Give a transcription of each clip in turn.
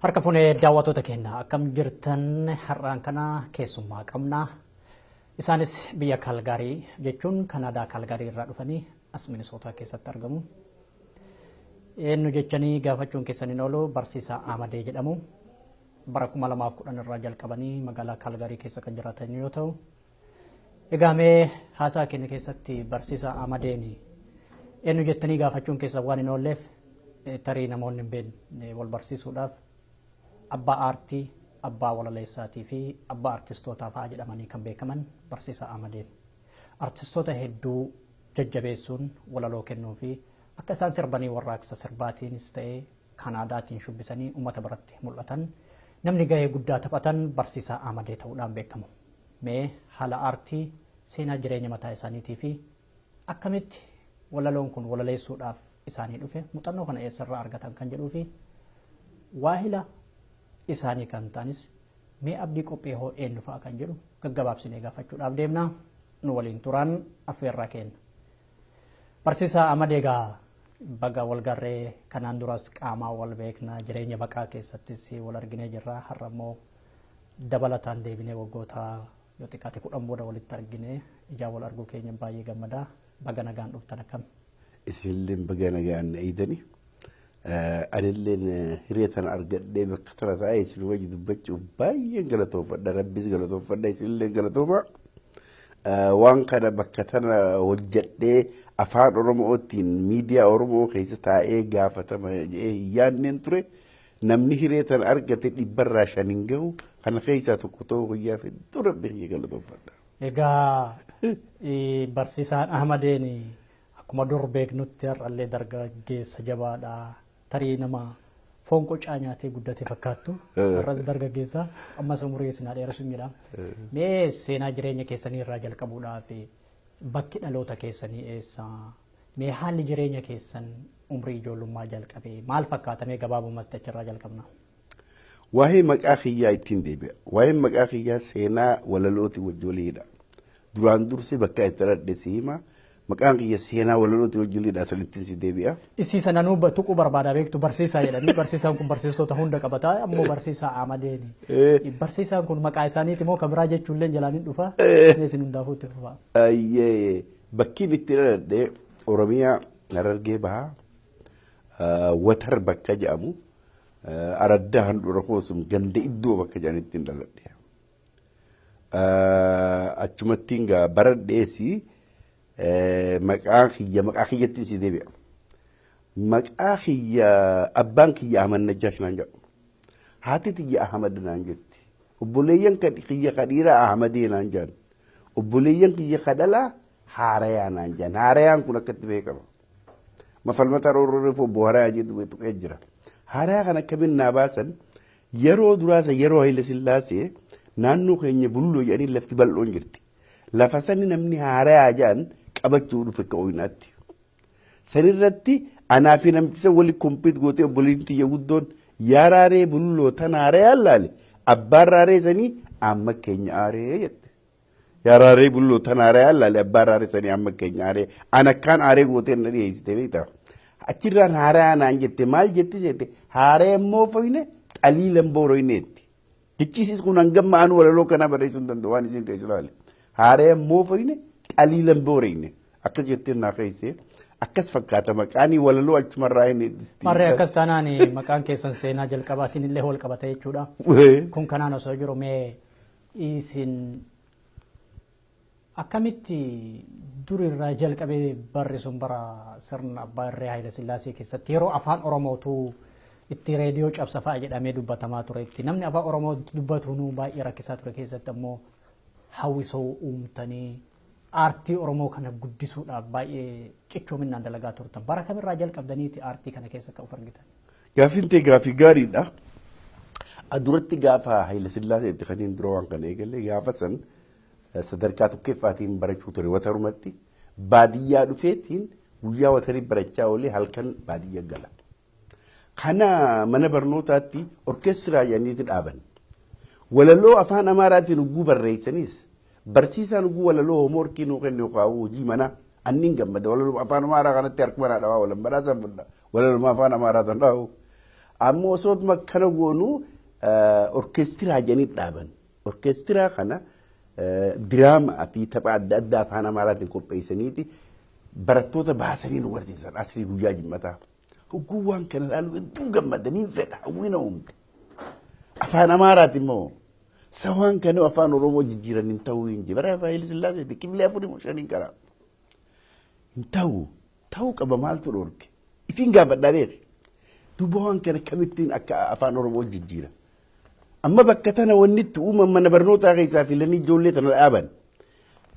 Harka fuunee daawwattoota keenya akkam jirtan har'aan kana keessummaa qabna. Isaanis biyya Kaalgaarii jechuun Kanaadaa Kaalgaarii irraa dhufanii as Minisootaa keessatti argamu. Eenyu jechanii gaafachuun keessan hin oolu barsiisaa Amadee jedhamu. Bara 2010 irraa jalqabanii magaalaa Kaalgaarii keessa kan jiraatan yoo ta'u, egaa mee haasaa keenya keessatti barsiisaa Amadeen eenyu jettanii gaafachuun keessan waan hin oolleef tarii namoonni hin beekne wal barsiisuudhaaf abbaa aartii, abbaa walaleessaatii fi abbaa artistootaa fa'aa jedhamanii kan beekaman barsiisaa Amadeen. Artistoota hedduu jajjabeessuun walaloo kennuu fi akka isaan sirbanii warraaqsa sirbaatiinis ta'ee Kanaadaatiin shubbisanii uummata biratti mul'atan namni gahee guddaa taphatan barsiisaa Amadee ta'uudhaan beekamu. Mee haala aartii seenaa jireenya mataa isaaniitii fi akkamitti walaloon kun walaleessuudhaaf isaanii dhufe muuxannoo kana eessarraa argatan kan jedhuu fi waahila isaanii kan ta'anis mee abdii qophee hoo eenyu fa'a kan jedhu gaggabaabsinee gaafachuudhaaf deemna nu waliin turan affeerraa kenna. Barsiisaa Amadee egaa baga wal garree kanaan duras qaamaa wal beekna jireenya baqaa keessattis wal arginee jirra har'a immoo dabalataan deebinee waggoota yoo xiqqaate 10 booda walitti argine ijaa wal arguu keenya baay'ee gammadaa baga nagaan dhuftan akkam. Isinillee baga nagaan eegdani. Anilleen hiree sana argadhee bakka sana taa'ee isin wajji dubbachuuf baay'een galatoofadha. Rabbis galatoofadha isinillee galatooma. Waan kana bakka tana hojjedhee afaan Oromootiin miidiyaa Oromoo keessa taa'ee gaafatama jedhee hin yaadneen ture. Namni hiree tana argate 5% hin gahu. Kana keessaa tokko ta'uu guyyaa hedduu Rabbi kiyya galatoofadha. Egaa barsiisaan Ahmadeen akkuma dur beeknutti har'allee dargaggeessa jabaadha. Tarii nama foon qocaa nyaatee guddate fakkaattu. Har'as dargaggeessa ammas umurii isin dheerasuun jedha. Mee seenaa jireenya keessanii irraa jalqabuudhaaf bakki dhaloota keessanii eessa? Mee haalli jireenya keessan umrii ijoollummaa jalqabee maal fakkaata? Mee gabaabumatti achirraa jalqabna. Waa'ee maqaa kiyyaa ittiin deebi'a. Waa'ee maqaa kiyyaa seenaa walalooti wajjoliidha. Duraan dursee bakka itti dhaladhe si hima. Maqaan kiyya seenaa walalooti wajjoliidha sanittiin si deebi'a. Isii sana nuu tuquu barbaada beektu barsiisaa jedhanii barsiisaan kun barsiistota hunda qabata ammoo barsiisaa Amadeeni. Barsiisaan kun maqaa isaaniiti moo kan biraa jechuullee jalaan hin dhufa. Isin hundaafuu itti fufa. Bakkiin itti dhaladhe Oromiyaa Harargee Bahaa Watar bakka jedhamu araddaa handhuura koosum ganda iddoo bakka jedhanitti hin dhaladhe. Achumattiin gaa baradheesi maqaa kiyya maqaa kiyyatti si deebi'a. Maqaa kiyya abbaan kiyya Ahmad Najjaash naan jedhu. Haati tiyya Ahmad naan jetti. Obboleeyyan kiyya kadhiiraa Ahmadee naan jedhan. Obboleeyyan kiyya kadhalaa Haarayaa naan jedhan. Haarayaan kun akkatti beekama. Mafalmata roorroorreef obbo Haarayaa jedhu tuqee jira. Haarayaa kana akkamiin naa baasan yeroo duraasa yeroo Haayile Sillaasee naannoo keenya bulloo jedhanii lafti bal'oon jirti. Lafa sani namni haarayaa jedhan qabachuu dhufe akka ooyinaatti. Sanirratti anaa fi namticha wali kompiit gootee obboleettiin tiyya guddoon yaa raaree bulloo tana haarayaan laale abbaan raaree sanii amma keenya aaree jette. Yaa raaree bulloo tana haarayaan laale abbaan raaree sanii amma keenya aaree ana akkaan aaree gootee na dhiyeessite beektaa. Achirraan haarayaa naan jette maal jette jette haaraya immoo foyne xaliilan booroyneetti. Jechiisis kun hangam ma'aan walaloo kanaa barreessuu hin danda'u waan isin keessa ilaale. Haaraya immoo foyne xaliilan booroyne akkas jettee naa keessee akkas fakkaata maqaan walaloo achumarraa hin. Marree akkas taanaan maqaan keessan seenaa jalqabaatiin illee wal qabata jechuudha. Kun kanaan osoo jiru mee isin akkamitti durirraa jalqabee barri sun bara sirna abbaa irree Haayile Sillaasee keessatti yeroo afaan Oromootu itti reediyoo cabsa fa'a jedhamee dubbatamaa ture itti namni afaan Oromoo dubbatu nuu baay'ee rakkisaa ture keessatti ammoo hawwisoo uumtanii aartii Oromoo kana guddisuudhaaf baay'ee cichoominaan dalagaa turtan. Bara kamirraa jalqabdaniiti aartii kana keessa akka of argitan? Gaaffiin ta'e gaaffii gaariidha. Duratti gaafa Haayile Sillaaseetti kan hin dura waan kana eegalle gaafa san sadarkaa tokkoffaatiin barachuu ture watarumatti baadiyyaa dhufeetiin guyyaa watarii barachaa oolee halkan baadiyyaa gala. Kana mana barnootaatti orkeestiraa jedhaniiti dhaaban. Walaloo afaan Amaaraatiin ugguu barreessanis barsiisaan ugguu walaloo hoomworkii nuu kennu yookaan hojii manaa anniin gammada walaloo afaan Amaaraa kanatti harkuma naa dhawaa walan badhaasaan fudha walaloo afaan Amaaraa tan dhaawu. Ammoo osootuma kana goonuu orkeestiraa jedhanii dhaaban. Orkeestiraa kana diraamaa fi tapha adda addaa afaan Amaaraatiin qopheessaniiti barattoota baasanii nu barsiisan asii guyyaa jimmataa. Hogguu waan kana ilaalu hedduu gammadanii fedha hawwiina uumte. Afaan Amaaraati immoo sawaan kana afaan Oromoo jijjiiran hin ta'uu hin jiru. Bara Haayile Sillaaseeti kibilee afurii moo shaniin karaa. Hin ta'u ta'uu qaba maaltu dhorke. Isin gaafadhaa beeki. Duuba waan kana kamittiin akka afaan Oromoo jijjiira. Amma bakka tana wanni itti uuman mana barnootaa keessaa filanii ijoollee tana dhaaban.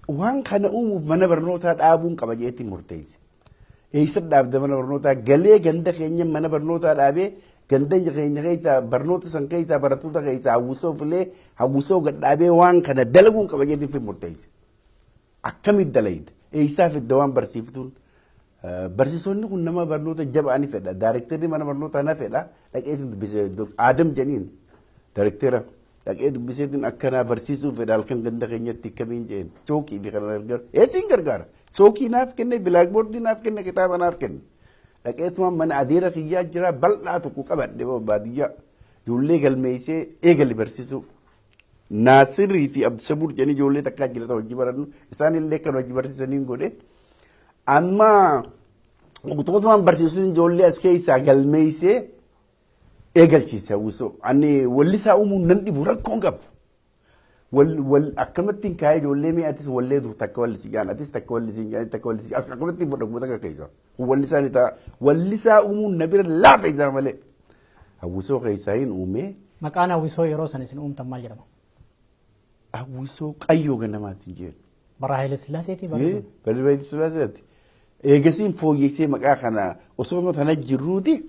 Waan kana uumuuf mana barnootaa dhaabuun qaba jeetti murteesse. Eessa dhaabda mana barnootaa galee ganda keenya mana barnootaa dhaabee ganda keenya keessaa barnoota san keessaa barattoota keessaa hawwisoo filee hawwisoo gad dhaabee waan kana dalaguun qaba jeetti murteesse. Akkamitti dalayda? Eessaa fidda waan barsiiftuun? Barsiisonni kun nama barnoota jabaa ni fedha. Daarektarri mana barnootaa na fedha. Dhaqee dubbisee Aadam jedhaniin daarektara dhaqee dubbiseetiin akkanaa barsiisuu fedha halkan ganda keenyatti akkamiin jeen chookii fi kana gargaara. Eessiin gargaara? Chookii naaf kenne, bilaakboordii naaf kenne, kitaaba naaf kenne. Dhaqeetuma mana adeera kiyyaa jira bal'aa tokko qabadhe baadiyyaa ijoollee galmeessee eegale barsiisuu. Naasirrii fi Abdisabuur jedhanii ijoollee takkaa jira ta'u hojii barannu isaan illee kan hojii barsiisaniin godhe. Amma utumaan barsiisuun ijoollee as keessaa galmeessee eegalchiise hawwisoo. Ani wallisaa uumuun nan dhibu rakkoon qabu. Wal akkamittiin kaa'ee ijoollee mee atis wallee dur takka wallisii jaan atis takka wallisii jaan takka wallisii akkamittiin fudhamu takka keessa. Wallisaa ni ta'a. Wallisaa uumuun na bira laafa isaa malee. Hawwisoo keessaa hin uumee. Maqaan hawwisoo yeroo san isin uumtan maal jedhama? Hawwisoo qayyoo ganamaatiin jedhu. Bara Haayile Sillaaseetii bara? Bara Haayile Sillaaseeti. Eegasiin fooyyessee maqaa kana osoo tana jirruuti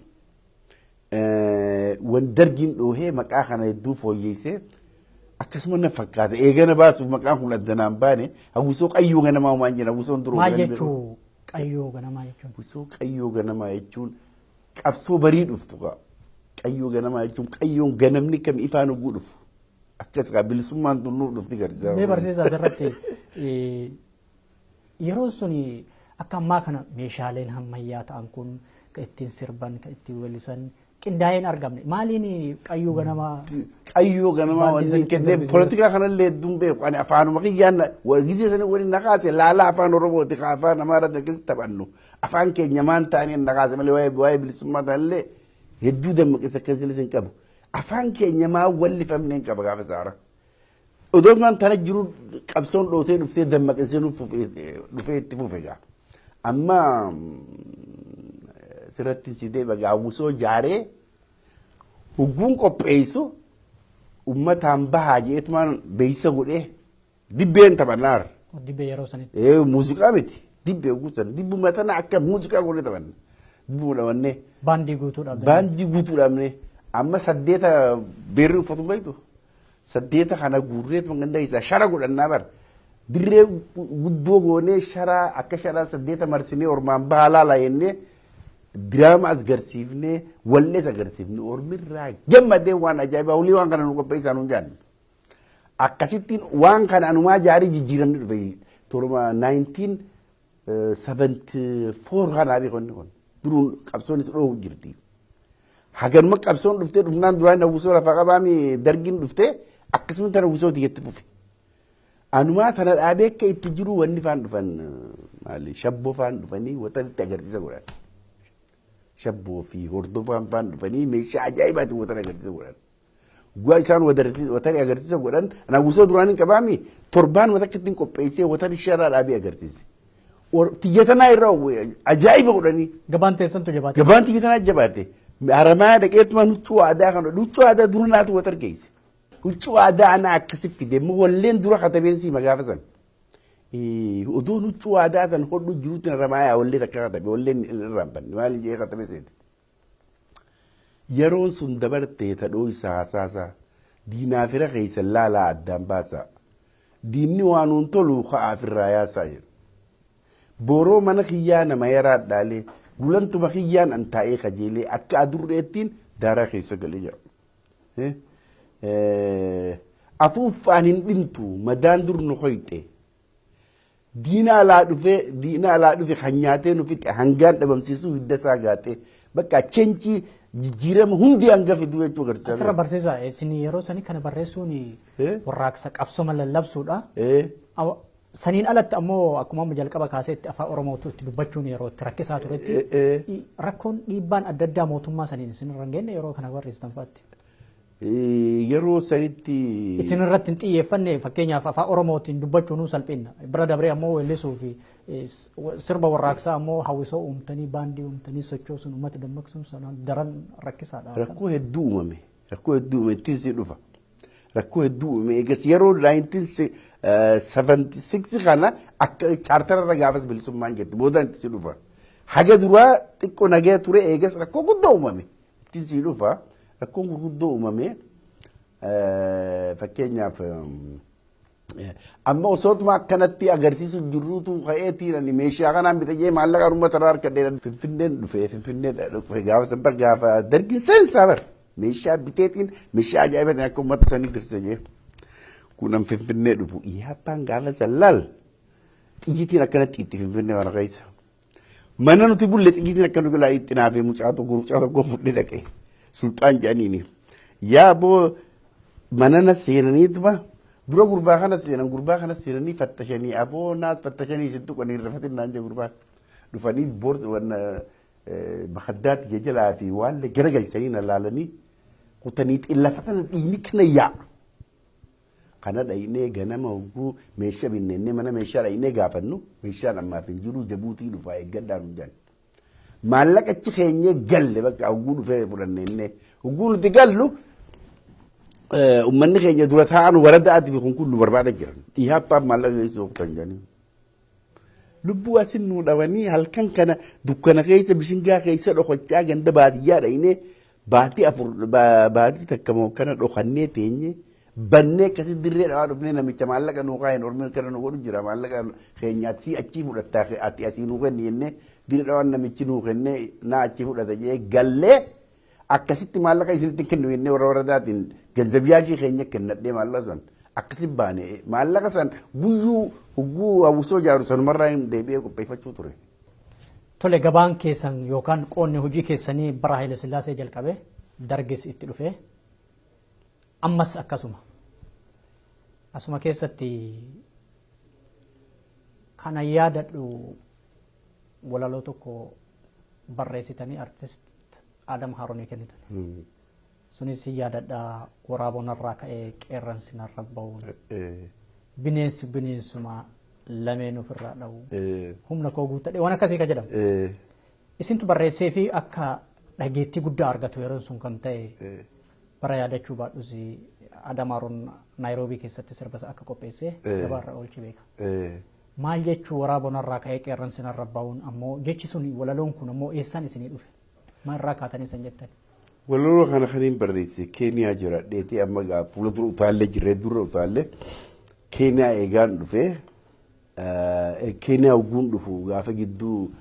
wan dargiin dhoohee maqaa kana hedduu fooyyessee akkasuma na fakkaata. Eegana baasuuf maqaan kun addanaan baane hawwisoo qayyoo ganamaa waan jenna hawwisoon duruu. Maal jechuu qayyoo ganamaa jechuun? Hawwisoo qayyoo ganamaa jechuun qabsoo barii dhuftu kaa. Qayyoo ganamaa jechuun qayyoon ganamni kam ifaan oguu dhufu. Akkas kaa bilisummaan tun nuuf dhufti garsiisa. Mee barsiisaa asirratti yeroon suni akka ammaa kana meeshaaleen ammayyaa ta'an kun kan ittiin sirban kan ittiin weellisan qindaa'een argamne maaliin qayyoo ganamaa? Qayyoo ganamaa wanni kennee poolitikaa kanallee hedduun beeku ani afaanuma kiyyaan gisee sanii waliin naqaase laalaa afaan Oromooti ka afaan Amaaraati akkasii taphannu afaan keenya maan ta'anii naqaase malee waa'ee bilisummaa ta'anillee hedduu dammaqisa akkasii hin qabu. Afaan keenya maa wallifamne hin qaba gaafa saara. Odoo kan tana jiru qabsoon dhootee dhuftee dammaqisee dhufee itti fufe gaa. Amma sirratti si deeba hawwisoo jaaree hugguun qopheessu uummataan bahaa jeetumaan beeksisa godhee dibbeen taphannaar. Dibbee yeroo sanitti. Muuziqaa miti dibbee guutan dibbuma tana akka muuziqaa godhee taphanna. Dibbuma dhabannee. Baandii guutuu dhabne. Baandii guutuu dhabne. Amma saddeeta beerri uffatu beektu saddeeta kana guurreetuma ganda isaa shara godhannaa bara. Dirree guddoo goonee sharaa akka sharaa saddeeta marsinee ormaan bahaa laalaa jennee diraama as garsiifnee wallees agarsiifne ormirraa gammadee waan ajaa'ibaa olii waan kana nu qopheessaa nuun jaanne. Akkasittiin waan kana anumaa jaarii jijjiiramni dhufe torba 1974 kanaa beekonni kun duruun qabsoon itti dhoohu jirti. Haganuma qabsoon dhuftee dhufnaan duraan hawwisoo lafaa qabaami dargiin dhuftee akkasuma tana hawwisoo itti fufe. Anumaa tana dhaabee akka itti jiru wanni faan dhufan maali shabboo faan dhufanii watanitti agarsiisa godhan. Shabboo fi hordofaan faan dhufanii meeshaa ajaa'ibaatiin watan agarsiisa godhan. Guyyaa isaan watanii agarsiisa godhan ana hawwisoo duraan hin qabaami torbaan wata akkattiin qopheessee watan sharaa dhaabee agarsiise. Xiyyatanaa irraa ajaa'iba godhanii. Gabaan teessantu jabaate. Gabaan xiyyatanaa jabaate. Haramaa dhaqeetuma huccuu aadaa kana huccuu aadaa dura naatu wata argeesse. Huccuu aadaa ana akkasi fide immoo walleen dura katabeen siima gaafa san. Odoon huccuu aadaa san hodhu jiruutti haramaa wallee takka katabe walleen irraan banne maal jee katabe seete. Yeroon sun dabartee tadhoo isaa haasaasaa diinaa fira keessa laalaa addaan baasaa. Diinni waan nuun tolu ka'aaf irraa yaasaa jedhu. Boroo mana kiyyaa nama yaraadhaalee Gulantuma kiyyaan an taa'ee kajeelee akka adurreettiin daaraa keessa galee jira. Afuuffaan hin dhintu madaan dur nu hoyxe. Diina alaa dhufe kan nyaatee nu fixe hangaan dhabamsiisuu hidda isaa gaatee bakka chenchi jijjiirama hundi hanga fiduu jechuu agarsiisa. Asirra barsiisa isin yeroo sanii kana barreessuun warraaqsa qabsoma lallabsuudha. Saniin alatti ammoo akkuma amma jalqaba kaaseetti afaan Oromootu itti dubbachuun yeroo itti rakkisaa turetti rakkoon dhiibbaan adda addaa mootummaa saniin isin irra hin geenye yeroo kana barreessitan fa'aatti. Yeroo sanitti. Isin irratti hin xiyyeeffanne fakkeenyaaf afaan Oromootiin dubbachuun salphina. Bira dabree ammoo weellisuu fi sirba warraaqsaa ammoo hawwisoo uumtanii baandii uumtanii sochoosuun uummata dammaqsuun sanaan daran rakkisaadha. Rakkoo hedduu uumame. Rakkoo hedduu uumame ittiin si dhufa. Rakkoo hedduu uumame eegas yeroo 1976 kana akka chaartararra gaafas bilisummaan jette boodaan itti si dhufa. Haga duraa xiqqoo nagaya ture eegas rakkoo guddaa uumame ittiin si dhufa. Rakkoon gurguddoo uumame fakkeenyaaf amma osootuma akkanatti agarsiisu jirruutu ka'eetiin ani meeshaa kanaan bitee maallaqa uummata irraa harkadhee Finfinneen dhufe Finfinneen dhufe gaafa san gaafa dargin seensaa bar meeshaa biteetiin meeshaa ajaa'ibaatiin akka uummata sanii dirse jee kunan Finfinnee dhufu yaabbaan gaafa san laal xiyyitiin akkanatti itti Finfinnee kana keessa mana nuti bulle xiyyitiin akka nu galaa itti naafee mucaa tokko mucaa tokko fudhee dhaqee. Sultaan jedhaniini. Yaa boo mana seenaniituma dura gurbaa kana seenan gurbaa kana seenanii fattashanii aboo naas fattashanii isin tuqanii rafatin naan jee gurbaa dhufanii boorsa wanna bakaddaatti jalaa fi waan garagalchanii na laalanii kutanii lafa kana dhiigni kana yaa'a. Kana dhaynee ganama hogguu meeshaa binnennee mana meeshaa dhaynee gaafannu meeshaan ammaaf hin jiru jabuutii dhufaa eeggadhaa nu jedhan. Maallaqa achi keenyee galle bakka hogguu dhufee fudhannee hogguu nuti gallu uummanni keenya dura taa'an waradaati fi kun kun nu barbaada jiran. Dhiyaappaaf maallaqa geessisuu kutan jedhanii. Lubbuu asin nu dhabanii halkan kana dukkana keessa bishingaa keessa dhokachaa ganda baadiyyaa dhaynee baatii afur baatii takka moo kana dhokannee teenye bannee akkasii dirree dhawaa dhufnee namicha maallaqa nuu kaa'een ormi kana nu godhu jira maallaqa keenya asii achii fudhattaa ati asii nuu kenni jennee dirree dhawaan namichi nuu kennee naa achii fudhata jee gallee akkasitti maallaqa isinitti kennu jennee warra waradaatiin ganzabiyaashii keenya kennadhee maallaqa san akkasi baane maallaqa san guyyuu hogguu hawwisoo jaaru sanumarraa hin deebi'ee qopheeffachuu ture. Tole gabaan keessan yookaan qoonni hojii keessanii bara Haayile Sillaasee jalqabe dargis itti dhufe ammas akkasuma. Asuma keessatti kana yaadadhu walaloo tokko barreessitanii artist Adam Haroonii kennitan. Sunis yaadadha waraaboon irraa ka'ee qeerransi narra ba'uun. Bineensi bineensuma lameen ofirraa dha'u. Humna koo guuttadhe waan akkasii kan jedhamu. Isintu barreessee fi akka dhageettii guddaa argatu yeroon sun kan ta'e bara yaadachuu baadhus Adam Haroon Naayiroobii keessatti sirba akka qopheesse gabaarra oolchi beeka. Maal jechuu waraaboon irraa ka'ee qeerransi narra ba'uun ammoo jechi sun walaloon kun ammoo eessaan isinii dhufe? Maal irraa kaatanii san jettan? Walaloo kana kan hin barreesse Keeniyaa jira dheetee amma fuula dura utaallee jirree dura utaallee Keeniyaa eegaan dhufee Keeniyaa hogguun dhufu gaafa gidduu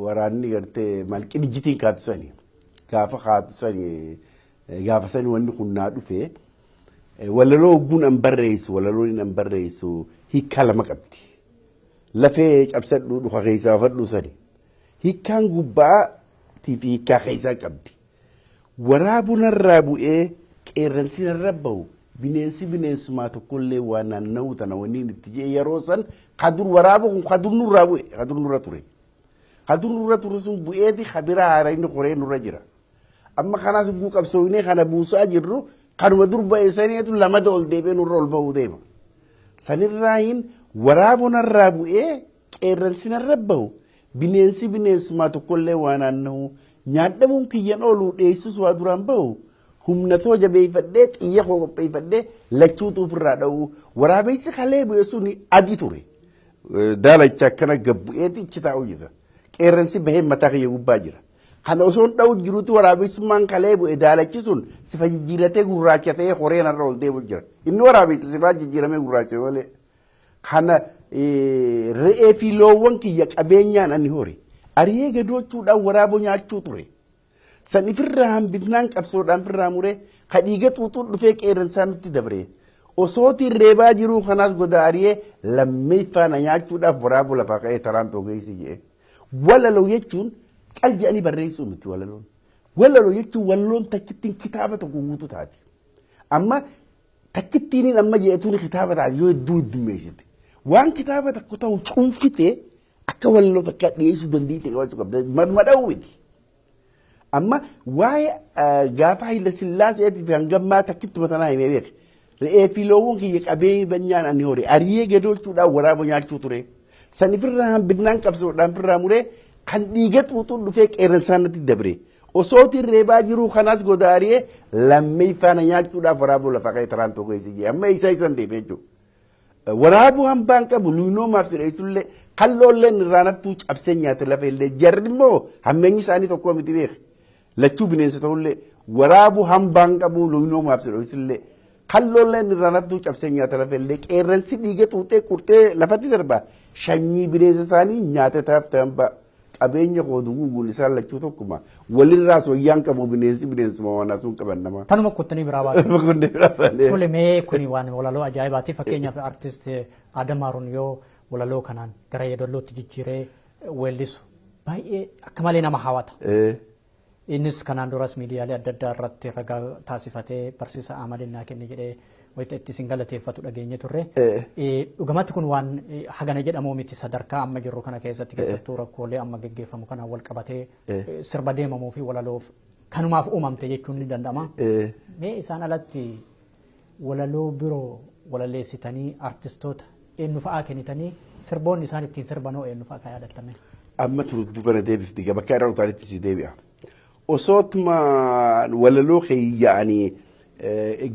waraanni gartee maal qinijjitiin kaatu sani gaafa kaatu sani gaafa sani wanni kun naa dhufee walaloo hogguun an barreessu walaloon an barreessu hiikkaa lama qabdi. Lafee cabsadhu dhuka keessaa fadhu sani hiikkaan gubbaa fi hiikkaa keessaa qabdi. Waraabuun irraa bu'ee qeerransi narra bahu bineensi bineensumaa tokkollee waan naanna'u tana wanni itti jee yeroo san kadur waraabu kun kadur nurraa bu'e kadur nurra ture. Kadur nurra ture sun bu'eeti kabira haara inni qoree nurra jira. Amma kanaas guu qabsoofnee kana buusaa jirru kanuma dur ba'e saniitu lamada ol deebi'ee nurra ol ba'uu deema. Sanirraa hin waraabuun irraa bu'ee qeerransi narra bahu bineensi bineensumaa tokkollee waan naanna'u nyaadhamuun kiyyan oolu dheessus waa duraan bahu humna too jabeeffadhee xiyya koo qopheeffadhee lachuutu ofirraa dha'u waraabessi kalee bu'e sun adii ture. Daalacha akkana gabbu'eeti ichi taa'u jira. Qeerransi bahee mataa kiyya gubbaa jira. Kana osoo hin dha'u jirutti waraabessummaan kalee bu'e daalachi sun sifa jijjiiratee gurraacha ta'ee horeen irra ol deemu jira. Inni waraabessi sifaa jijjiiramee gurraacha malee. Kana re'ee fi loowwan kiyya qabeenyaan ani hore. Ariyee gadoochuudhaan waraaboo nyaachuu ture. San ifirraa hambifnaan qabsoodhaan firraa muree kadhiiga xuuxuu dhufee qeerransaa nutti dabre. Osootiin reebaa jiruu kanaas goda ariyee lammeeffaa na nyaachuudhaaf waraaboo lafaa ka'ee taraan toogeessi jedhe. Walaloo jechuun cal jedhanii barreessuu miti walaloon. Walaloo jechuun walaloon takkittiin kitaaba tokko guutuu taati. Amma takkittiin amma jedhetuun kitaaba taati yoo hedduu heddummeessite. Waan kitaaba tokko ta'u cuunfitee akka walaloo takka dhiyeessuu dandeettii qabaachuu qabda. Madha'uu miti. Amma waa'ee gaafa Hayila Sillaaseetii fi hangammaa takkittuma sanaa himee beeka. Re'ee fi loowwan kiyya qabee banyaan ani hore ariyee gadoolchuudhaan waraaboo nyaachuu ture. San ifirraa hambifnaan qabsoodhaan firraa muree kan dhiiga xuuxuun dhufee qeerransaan natti dabre. Osootiin reebaa jiruu kanaas goda ariyee lammeeffaa na nyaachuudhaaf waraaboo lafaa ka'ee taraan tokko eessa jee amma isa isan deemee jechuudha. Waraaboo hambaan qabu luunoo maaf sirreessullee kalloolleen irraa naftuu cabsee nyaate lafa illee jarri immoo hammeenyi isaanii tokko miti beeka. Lachuu bineensa ta'ullee waraaboo hambaan qabu luunoo maaf sirreessullee kalloolleen irraa naftuu cabsee nyaate lafa illee qeerransi dhiiga xuuxee qurxee lafatti darba shanyii bineensa isaanii nyaate taafte hambaa. Qabeenya koo duguuguun isaan lachuu tokkuma walirraa soyyaan qabu bineensi bineensuma waan asuun qaban namaa. Tanuma kuttanii biraa baate. Kuttanii biraa baate. Tole mee kuni waan walaloo ajaa'ibaati. Fakkeenyaaf artist Adam Haruun yoo walaloo kanaan gara yeedalootti jijjiiree weellisu baay'ee akka malee nama hawwata. Innis kanaan duras miidiyaalee adda addaa irratti ragaa taasifatee barsiisa Ahmad naa kenne jedhee wayita itti isin galateeffatu dhageenye turre. Dhugumatti kun waan hagana jedhamu miti sadarkaa amma jirru kana keessatti keessattuu rakkoolee amma geggeeffamu kanaan wal qabatee sirba deemamuu fi walaloof kanumaaf uumamte jechuun ni danda'ama. Mee isaan alatti walaloo biroo walaleessitanii artistoota eenyu fa'aa kennitanii sirboonni isaan ittiin sirbanoo eenyu fa'aa kan yaadattame? Amma dubara deebifti bakka irra utaalitti si deebi'a. Osootuma walaloo keeyya'anii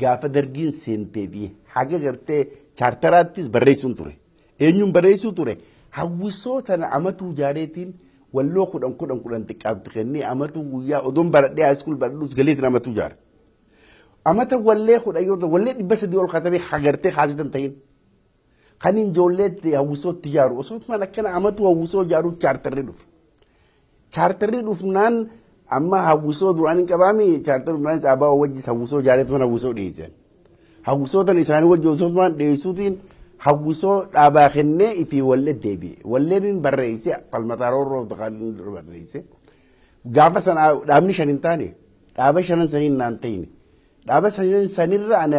gaafa dargiin seentee fi haga gartee chaartaraattis barreessuun ture. Eenyuun barreessuu ture? Hawwisoo tana amatuu jaareetiin walloo 10 10 10 xiqqaatti kennee amatuu guyyaa odoon baradhee haayiskuul baradhuus galeetiin amatuu jaare. Amata wallee 10 yoo ta'u wallee 300 ol katabee hagartee haasitan ta'in. Kan ijoolleetti hawwisootti jaaru osootuma akkana amatuu hawwisoo jaaruu chaartarri dhufe. Chaartarri dhufnaan amma hawwisoo duraan hin qabaami chaartarri dhufnaan dhaabaa wajjis hawwisoo jaareetu mana hawwisoo dhiyeessan. Hawwisoo tan isaanii wajji osoo dhiyeessuutiin hawwisoo dhaabaa kennee ifii wallee deebi'e. Walleen hin barreesse falmataa roorroo kan barreesse. Gaafa sana dhaabni 5 hin taane dhaaba 5 saniin naan ta'ine. Dhaaba sanirra ani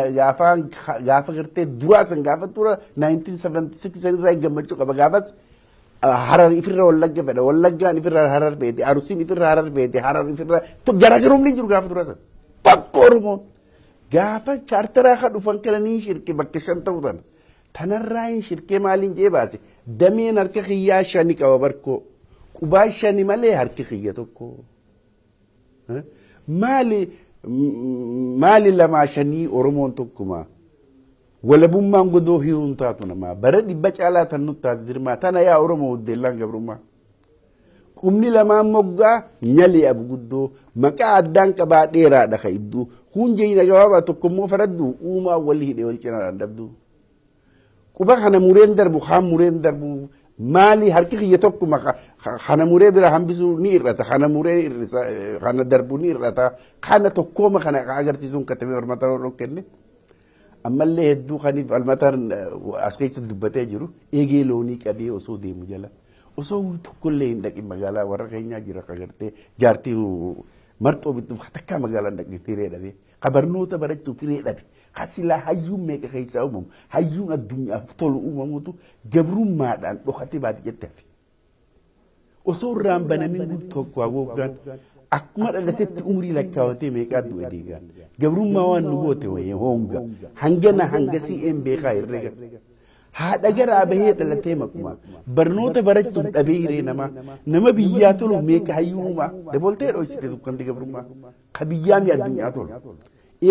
gaafa gartee duraa san gaafa tura 1976 sanirraa gammachuu qaba gaafas Harar ifirra Wallagga fedha Wallaggaan ifirra Harar feete Arusiin ifirra Harar feete Harar ifirra garaagarumni jiru gaafa dura san tokko Oromoon gaafa chaartaraa ka dhufan kana ni shirke bakka 5 ta'u tana tanarraa hin shirkee maaliin jee baase dameen harka kiyyaa 5 qaba barkoo qubaa 5 malee harki kiyya tokko maali maali 2 5 Oromoon tokkuma walabummaan godoo hiruun taatu namaa bara 100 caalaa tan nutti taate dirmaa tana yaa Oromoo uddeellaan gabrummaa. Qubni lamaan moggaa nyalee abu guddoo maqaa addaan qabaa dheeraadha ka idduu kun jeena gabaabaa tokko immoo faraddu uumaa wal hidhee wal cinaa dhabdu. Quba kana mureen darbu kaan mureen darbu maali harki kiyya tokkuma kana muree bira hambisuu ni hir'ata kana muree hir'isa kana darbu ni hir'ata kana tokkooma kana agarsiisuun katabee barmaata roorroo kenne. Ammallee hedduu kaniif almataan as keessa dubbatee jiru eegee loonii qabee osoo deemu jala osoo tokkollee hin dhaqin magaalaa warra keenyaa jira agartee jaartii marxoo bittuuf takkaa magaalaa hin dhaqin hiree dhabe kabarnoota barachuuf hiree dhabe kasilaa hayyuun meeqa keessaa uumamu hayyuun addunyaaf tolu uumamutu gabrummaadhaan dhokatee baadiyyaatti hafe. Osoo irraan banamin tokko haguuggaan akkuma dhalatetti umrii lakkaawatee meeqaa du'e deegaan gabrummaa waan nu goote wayii honga hangana hangasii een beekaa herrega haadha garaa bahee dhalatee maquma barnoota barachuuf dhabee hiree namaa nama biyyaa tolu meeqa hayyuumaa dabaltee dhoysite dukkanti gabrummaa ka biyyaa mi addunyaa tolu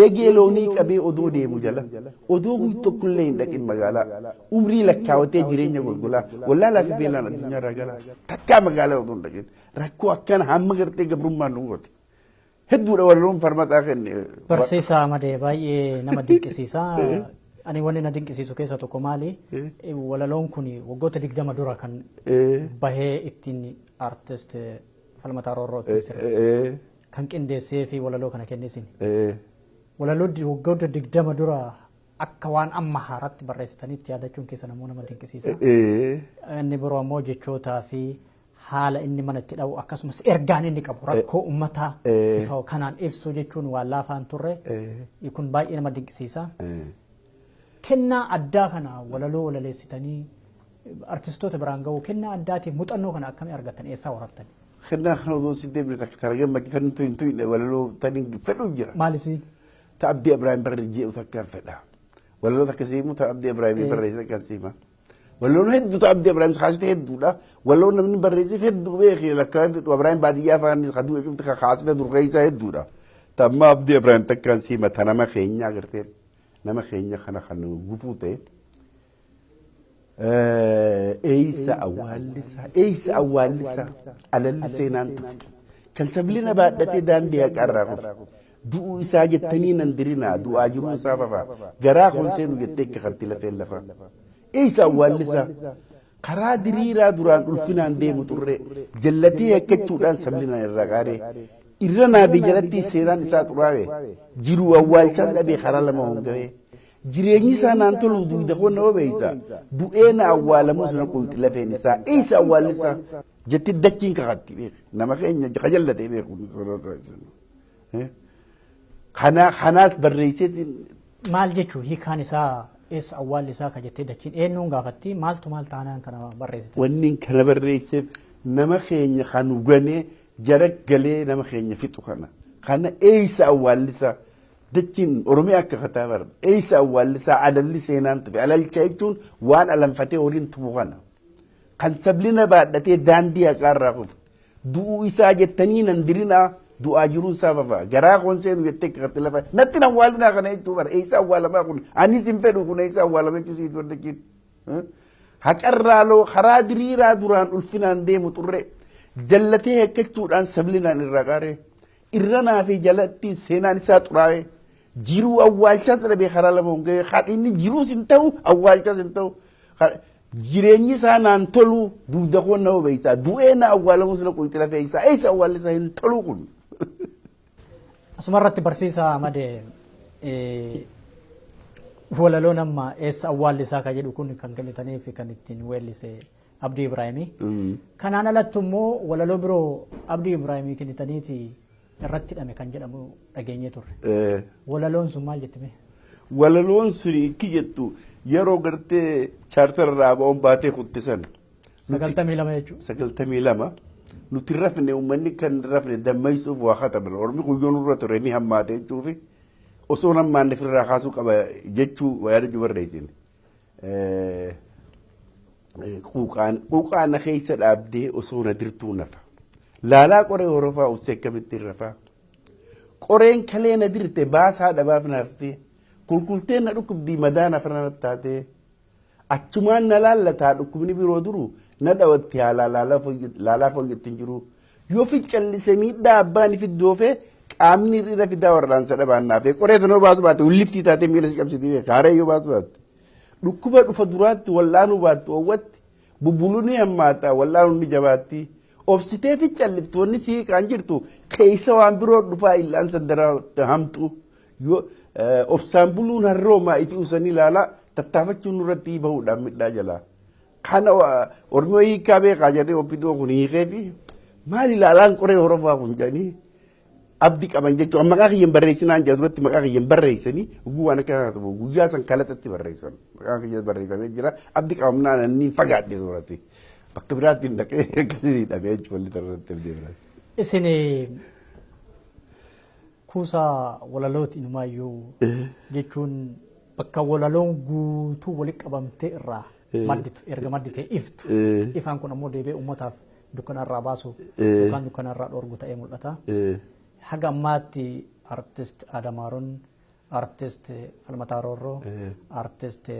eegee loonii qabee odoo deemu jala odoo guyyaa tokkollee hin dhaqin magaalaa umrii lakkaawatee jireenya golgolaa wallaalaa fi beelaan addunyaa irraa galaa takkaa magaalaa odoo hin dhaqin rakkoo akkana hamma gartee gabrummaan nu goote hedduudha walloon farmataa kenne. Barsiisaa Amadee baay'ee nama dinqisiisa. Ani wanni na dinqisiisu keessaa tokko maali? Walaloon kun waggoota 20 dura kan bahee ittiin artist Falmataa Roorroo ittiin sirbe. Kan qindeessee fi walaloo kana kennesin. Walaloo waggoota 20 dura akka waan amma haaraatti barreessitanitti yaadachuun keessa namoota nama dinqisiisa. Inni biroo ammoo jechootaa fi haala inni mana itti dha'u akkasumas ergaan inni qabu rakkoo uummataa bifa kanaan ibsu jechuun waan laafaan turre kun baay'ee nama dinqisiisa. Kennaa addaa kana walaloo walaleessitanii artistoota biraan ga'u kennaa addaatiif muuxannoo kana akkamii argattan eessaa horattan? Kennaa kana odoo si deemne takka targee makkifan tuyin tuyin walaloo taniin fedhu jira. Maalisi? Ta Abdii Ibraahim barre je'u takkaan fedha. Walaloo takka siimu ta Abdii Ibraahim barreesse takkaan siima. Walaloon hedduu ta Abdii Ibraahim kaasite hedduudha. Walaloon namni barreesseef hedduu beekee lakkaa'ee fixu Ibraahim baadiyyaa afaan kaduu eegumti kaasite durgeessaa hedduudha. Ta amma Abdii Ibraahim takkaan siima ta nama keenya agartee nama keenya kana kan gufuu ta'e. Eeysa awwaallisaa eeysa awwaallisaa alalli seenaan tufe kan sablina baadhatee daandii haqarraa kufe du'uu isaa jettanii nan dirinaa du'aa jiruu isaa fafaa garaa kun seenu jettee akka kanti lafeen lafaa eeysa awwaallisaa karaa diriiraa duraan ulfinaan deemu turre jallatee yakkachuudhaan sablinaan irraa qaaree irra naabe jalatti seenaan isaa xuraa'e jiruu awwaalchaas dhabee karaa lama hongawee jireenyi isaa naan tolu dugda koo nama beeysa du'ee na awwaalamuu sana qulxi lafeen isaa eessa awwaallisaa jetti dachiin kakatti beek nama keenya kajallatee beeku kanaas barreesseetiin. Maal jechuu hiikaan isaa eessa awwaallisaa ka jettee dachiin eenyuun gaafatti maaltu maal taanaan kana barreessite? Wanni kana barreesseef nama keenya kan ganee jara galee nama keenya fixu kana kana eessa awwaallisaa dachiin Oromiyaa akka kataa bara eessa awwaallisaa alalli seenaan tufe alalcha jechuun waan alanfatee horiin tufu kana kan sablina baadhatee daandii haqaarraa kufe du'uu isaa jettanii nan dirinaa du'aa jiruun isaa fafa garaa koon seenu jettee kakatti lafa natti nan awwaalinaa kana jechuu bara eessa awwaalamaa kun anis hin fedhu kun eessa awwaalama jechuu siit bardachiin haqarraa loo karaa diriiraa duraan ulfinaan deemu xurree jallatee hekkachuudhaan sablinaan irraa qaaree irra naa fi jalatti seenaan isaa xuraa'ee jiruu awwaalchaas dhabee karaa lama hongee inni jiruus hin ta'u awwaalchaas hin ta'u jireenyi isaa naan tolu dugda koo nama beeysaa du'ee na awwaalamus na qoyxi lafee isaa eessa awwaalli isaa hin tolu kun. Asuma irratti barsiisaa Amadee walaloon amma eessa awwaalli isaa kan jedhu kun kan kennitanii fi kan ittiin weellise Abdii Ibraahimii. Kanaan alatti immoo walaloo biroo Abdii Ibraahimii kennitaniiti irratti hidhame kan jedhamu dhageenyee turre. Walaloon sun maal jettime? Walaloon sun ikki jettu yeroo gartee chaartara irraa ba'uun baatee kuttisan. 92 jechuudha. 92 nuti rafne uummanni kan rafne dammaysuuf waa kataban ormi guyyoo nurra ture ni hammaate jechuufi osoo hammaanne ofirraa kaasuu qaba jechuu yaadachuu barreessine. Quuqaana keessa dhaabdee osoo na dirtuu nafa. Laalaa qoree horofaa ussee akkamittiin rafaa. Qoreen kalee na dirte baasaa dhabaaf naaftee kulkultee na dhukkubdii madaa nafa na taatee achumaan na laallataa dhukkubni biroo duru na dhawatti haalaa laalaa fooyyatti hin jiru. Yoo ficcallise miidhaa abbaan ifiddoofee qaamni hir'ina fidaa warraansa dhabaan naafee qoree tanoo baasu baate ulliftii taatee miila si cabsitii beeka haaree yoo baasu baatte. Dhukkuba dhufa duraatti wallaanuu baattu oowwatti bubbuluu ni hammaata wallaanuun ni jabaatti. Obsitee fi calliftoonni siiqaan jirtu keessa waan biroo dhufaa illaan sandaraa hamtu yoo obsaan buluun harroomaa ifi usanii ilaalaa tattaafachuun nurratti bahuudhaan midhaa jalaa. Kana Oromoo hiikaa beekaa jedhee obbidoo kun hiikee fi maal ilaalaan qoree horofaa kun jedhanii abdii qaban jechuudha. Maqaa kiyyan barreessinaan jedhu duratti maqaa kiyyan barreessanii guguu waan akka kanaa ta'u guyyaa san kalaxatti barreessan. Maqaa kiyyan barreeffamee jira abdii qabamnaan inni fagaadhe soorati. Bakka biraatti hin dhaqee akkasii hidhamee jechuudha walli tarratti abdii biraatti. Isin kuusaa walalooti inumaayyuu jechuun bakka walaloon guutuu walitti qabamtee irraa madditu erga madditee iftu. Ifaan kun ammoo deebi'ee uummataaf dukkanarraa baasu yookaan dukkanarraa dhorgu ta'ee mul'ata. Haga ammaatti artist Adamaaroon, artist Falmataa Roorroo, artist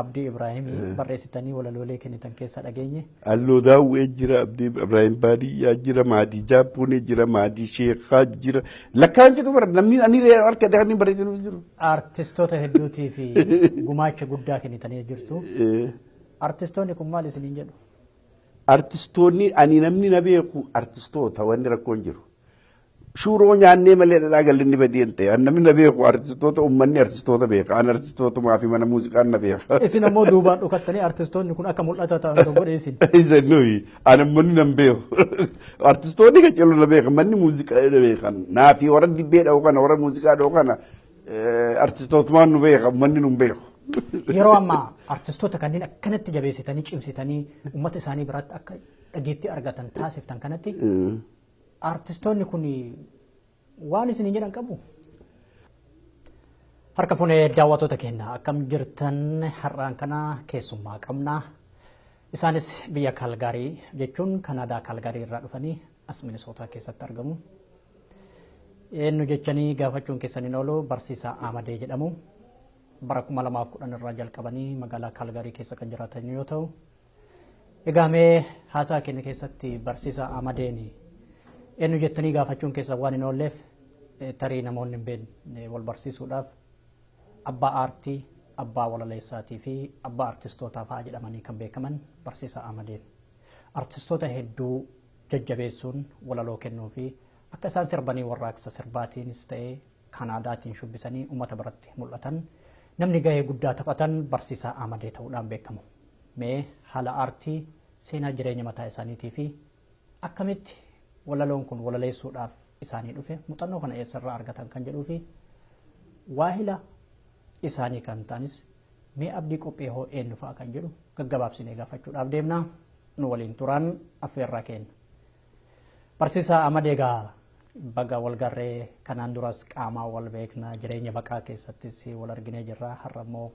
Abdii Ibraahim barreessitanii walaloolee kennitan keessa dhageenye. Alloo Daawwee jira, Abdii Ibraahim Baadiyyaa jira, Maadii Jaappoonee jira, Maadii Sheekaa jira. Lakkaa'insitu bara namni ani harka dhahanii barreessinu jiru. Artistoota hedduutii fi gumaacha guddaa kennitanii jirtu. Artistoonni kun maal isiniin jedhu? Artistoonni ani namni na beeku artistoota wanni rakkoon jiru. Shuuroo nyaannee malee dhadhaa gallinni badii hin ta'e. Namni na beeku artistoota uummanni artistoota beeka. Ani artistootumaa fi mana muuziqaan na beeka. Isin ammoo duubaan dhukattanii artistoonni kun akka mul'ata ta'an godhe isin. Isa nuyi ani manni nan beeku. Artistoonni qaccelu na beeka manni muuziqaa na beekan. Naa fi warra dibbee dha'u kana warra muuziqaa dha'u kana artistootumaan nu beeka uummanni nu beeku. Yeroo ammaa artistoota kanneen akkanatti jabeessitanii cimsitanii uummata isaanii biratti akka dhageettii argatan taasiftan kanatti artistoonni kun waan isiniin jedhan qabu. Harka fuunee daawwattoota keenya akkam jirtan har'aan kana keessummaa qabna. Isaanis biyya Kaalgaarii jechuun Kanaadaa Kaalgaarii irraa dhufanii as Minisootaa keessatti argamu. Eenyu jechanii gaafachuun keessan hin oolu barsiisaa Amadee jedhamu. Bara 2010 irraa jalqabanii magaalaa Kaalgaarii keessa kan jiraatan yoo ta'u, egaa mee haasaa keenya keessatti barsiisaa Amadeen eenyu jettanii gaafachuun keessan waan hin oolleef tarii namoonni hin beekne wal barsiisuudhaaf abbaa aartii, abbaa walaleessaatii fi abbaa artistootaa fa'aa jedhamanii kan beekaman barsiisaa Amadeen. Artistoota hedduu jajjabeessuun walaloo kennuu fi akka isaan sirbanii warraaqsa sirbaatiinis ta'ee Kanaadaatiin shubbisanii uummata biratti mul'atan namni gahee guddaa taphatan barsiisaa Amadee ta'uudhaan beekamu. Mee haala aartii seenaa jireenya mataa isaaniitii fi akkamitti walaloon kun walaleessuudhaaf isaanii dhufe muuxannoo kana eessarraa argatan kan jedhuu fi waahila isaanii kan ta'anis mee abdii qophee hoo eenyu fa'a kan jedhu gaggabaabsinee gaafachuudhaaf deemna nu waliin turaan affeerraa kenna. Barsiisaa Amadee egaa baga wal garree kanaan duras qaamaa wal beekna jireenya baqaa keessattis wal arginee jirra har'a immoo